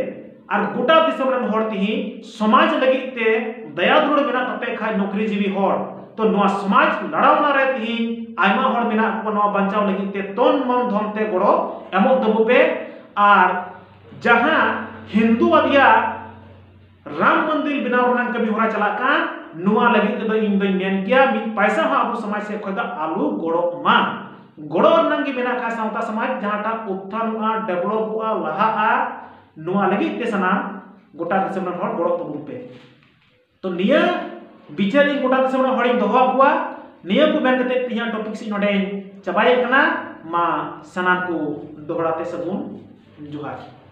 ᱟᱨ ᱜᱚᱴᱟ ᱫᱤᱥᱚᱢ ᱨᱮᱱ ᱦᱚᱲ ᱛᱤᱦᱤᱧ ᱥᱚᱢᱟᱡᱽ ᱞᱟᱹᱜᱤᱫ ᱛᱮ ᱫᱟᱭᱟ ᱫᱩᱞᱟᱹᱲ ᱢᱮᱱᱟᱜ ᱛᱟᱯᱮ ᱠᱷᱟᱡ ᱱᱚᱠᱨᱤ ᱡᱤᱵᱤ ᱦᱚᱲ, ᱛᱚ ᱱᱚᱣᱟ ᱥᱚᱢᱟᱡᱽ ᱞᱟᱲᱟᱣᱱᱟ ᱨᱮ ᱛᱤᱦᱤᱧ ᱟᱭᱢᱟ ᱦᱚᱲ ᱢᱮᱱᱟᱜ ᱠᱚᱣᱟ, ᱱᱚᱣᱟ ᱵᱟᱧᱪᱟᱣ ᱞᱟᱹᱜᱤᱫ ᱛᱮ ᱛᱚᱱ ᱢᱚᱱ ᱫᱷᱚᱱ ᱛᱮ ᱜᱚᱲᱚ ᱮᱢᱚᱜ ᱛᱟᱵᱚ ᱯᱮ᱾ ᱟᱨ ᱡᱟᱦᱟᱸ ᱦᱤᱱᱫᱩᱣᱟᱫᱤᱭᱟᱜ ᱨᱟᱢ ᱢᱚᱱᱫᱤᱨ ᱵᱮᱱᱟᱣ ᱨᱮᱱᱟᱜ ᱠᱟᱹᱢᱤ ᱦᱚᱨᱟ ᱪᱟᱞᱟᱜ ᱠᱟᱱ, ᱱᱚᱣᱟ ᱞᱟᱹᱜᱤᱫ ᱛᱮᱫᱚ ᱤᱧ ᱫᱚᱧ ᱢᱮᱱ ᱜᱮᱭᱟ, ᱢᱤᱫ ᱯᱟᱭᱥᱟ ᱦᱚᱸ ᱟᱵᱚ ᱥᱚᱢᱟᱡᱽ ᱥᱮᱫ ᱠᱷᱚᱱ ᱫᱚ ᱟᱞᱚ ᱜᱚᱲᱚᱜ ᱢᱟ᱾ ᱜᱚᱲᱚ ᱨᱮᱱᱟᱜ ᱜᱮ ᱢᱮᱱᱟᱜ ᱠᱷᱟᱱ ᱥᱟᱶᱛᱟ ᱥᱚᱢᱟᱡᱽ ᱡᱟᱦᱟᱸᱴᱟᱜ ᱩᱛᱛᱷᱟᱱᱚᱜᱼᱟ, ᱰᱮᱵᱷᱞᱚᱯᱚᱜᱼᱟ, ᱞᱟᱦᱟᱜᱼᱟ, ᱱᱚᱣᱟ ᱞᱟᱹᱜᱤᱫ ᱛᱮ ᱥᱟᱱᱟᱢ ᱜᱚᱴᱟ ᱫᱤᱥᱚᱢ ᱨᱮᱱ ᱦᱚᱲ ᱜᱚᱲᱚ ᱛᱟᱵᱚᱱ ᱯᱮ᱾ ᱛᱚ ᱱᱤᱭᱟᱹ ᱵᱤᱪᱟᱹᱨ ᱤᱧ ᱜᱚᱴᱟ ᱫᱤᱥᱚᱢ ᱨᱮᱱ ᱦᱚᱲᱤᱧ ᱫᱚᱦᱚ ᱟᱠᱚᱣᱟ᱾ ᱱᱤᱭᱟᱹ ᱠᱚ ᱢᱮᱱ ᱠᱟᱛᱮ ᱛᱮᱦᱮᱧᱟᱜ ᱴᱚᱯᱤᱠ ᱤᱧ ᱱᱚᱰᱮᱧ ᱪᱟᱵᱟᱭᱮᱫ ᱠᱟᱱᱟ᱾ ᱢᱟ ᱥᱟᱱᱟᱢ ᱠᱚ ᱫᱚᱦᱲᱟ ᱛᱮ ᱥᱟᱹᱜᱩᱱ ᱡᱚᱦᱟᱨ᱾